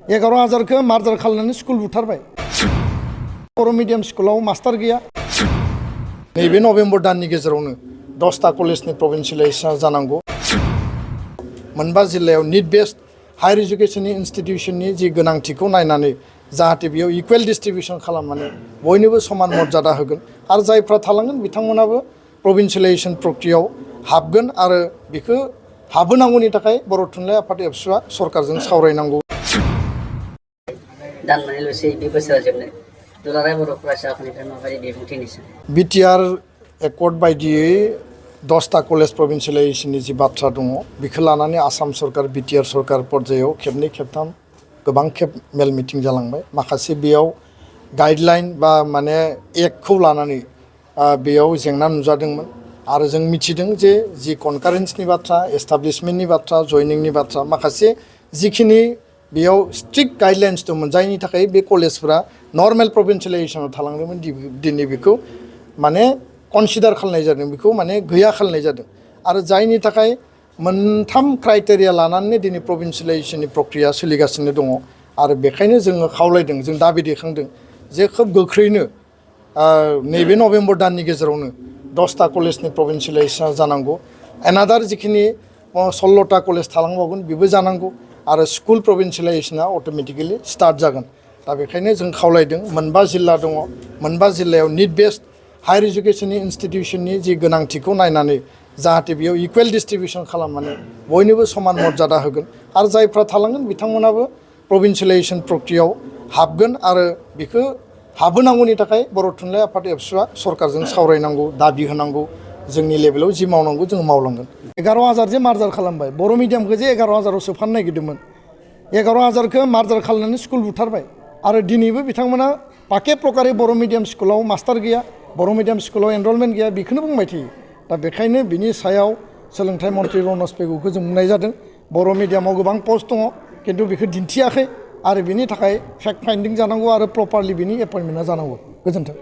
11,000 मार्जार खालामनानै स्कुल बुथारबाय बर' मिडियाम स्कुलाव मास्टार गैया नैबे नभेम्बर दाननि गेजेरावनो 10टा कलेजनि प्रभिन्सियेलाइजेसन जानांगौ मोनबा जिल्लायाव नीड बेस्ड हायर एजुकेशननि इन्स्टिट्यूशननि जि गोनांथिखौ नायनानै जाहाथे बेयाव इकुवेल डिस्ट्रिबिउशन खालामनानै बयनोबो समान मर्यादा होगोन आरो जायफ्रा थालांगोन बिथांमोनाबो प्रभिन्सियेलाइजेसन प्रक्रियायाव हाबगोन आरो बेखौ हाबहोनांगौनि थाखाय बर' थुनलाइ आफाद एबसुआ सरकारजों सावरायनांगौ दान मोननैल'सै बे बोसोरा जोबनो दुलाराय बर' फरायसा आफादनिफ्राय माबायदि बिबुंथि होनोसै बिटिआर एकर्ड बायदियै 10टा कलेज प्रभिन्सियेलाइजेसननि जि बाथ्रा दङ बेखौ लानानै आसाम सरकार बिटिआर सरकार पर्यायाव खेबनै खेबथाम गोबां खेब मेल मिटिं जालांबाय माखासे बेयाव गाइडलाइन बा माने एक्टखौ लानानै बेयाव जेंना नुजादोंमोन आरो जों मिथिदों जे जि कनकारेन्सनि बाथ्रा एस्टाब्लिशमेन्टनि बाथ्रा जयनिंनि बाथ्रा माखासे जिखिनि बेयाव स्ट्रिक्ट गाइडलाइन्स दंमोन जायनि थाखाय बे कलेजफोरा नर्मेल प्रभिन्सियेलाइजेसनाव थालांदोंमोन दिनै बेखौ माने कनसिडार खालामनाय जादों बेखौ माने गैया खालामनाय जादों आरो जायनि थाखाय मोनथाम क्राइटेरिया लानानै दिनै प्रभिन्सियेलाइजेसननि प्रक्रिया सोलिगासिनो दङ आरो बेखायनो जोङो खावलायदों जों दाबि दैखांदों जे खोब गोख्रैनो नैबे नभेम्बर दाननि गेजेरावनो 10टा कलेजनि प्रभिन्सियेलाइजेसन जानांगौ एनादार जिखिनि 16टा कलेज थालांबावगोन बेबो जानांगौ आरो स्कुल प्रभिन्सियेलाइजेसना अट'मेटिकेलि स्टार्ट जागोन दा बेखायनो जों खावलायदों मोनबा जिल्ला दङ मोनबा जिल्लायाव नीड बेस्ड हायर एजुकेशननि इन्स्टिट्यूशननि जि गोनांथिखौ नायनानै जाहाथे बेयाव इकुवेल डिस्ट्रिबिउशन खालामनानै बयनोबो समान मर्यादा होगोन आरो जायफ्रा थालांगोन बिथांमोनाबो प्रभिन्सियेलाइजेसन प्रक्रियायाव हाबगोन आरो बेखौ हाबहोनांगौनि थाखाय बर' थुनलाइ आफाद एबसुआ सरकारजों सावरायनांगौ दाबि होनांगौ जोंनि लेभेलाव जि मावनांगौ जों मावलांगोन 11,000 जे मार्जार खालामबाय बर' मिडियामखौ जे 11,000आव सोफानो नागिरदोंमोन 11,000 मार्जार खालामनानै स्कुल बुथारबाय आरो दिनैबो बिथांमोना पाके प्रकारै बर' मिडियाम स्कुलाव मास्टार गैया बर' मिडियाम स्कुलाव एनरलमेन्ट गैया बेखौनो बुंबाय थायो दा बेखायनो बिनि सायाव सोलोंथाइ मन्थ्रि रनज पेगुखौ जों बुंनाय जादों बर' मिडियामाव गोबां पस्ट दङ खिन्थु बेखौ दिन्थियाखै आरो बिनि थाखाय फेक्ट फाइन्डिं जानांगौ आरो प्रपारलि बिनि एपइन्टमेन्टआ जानांगौ गोजोन्थों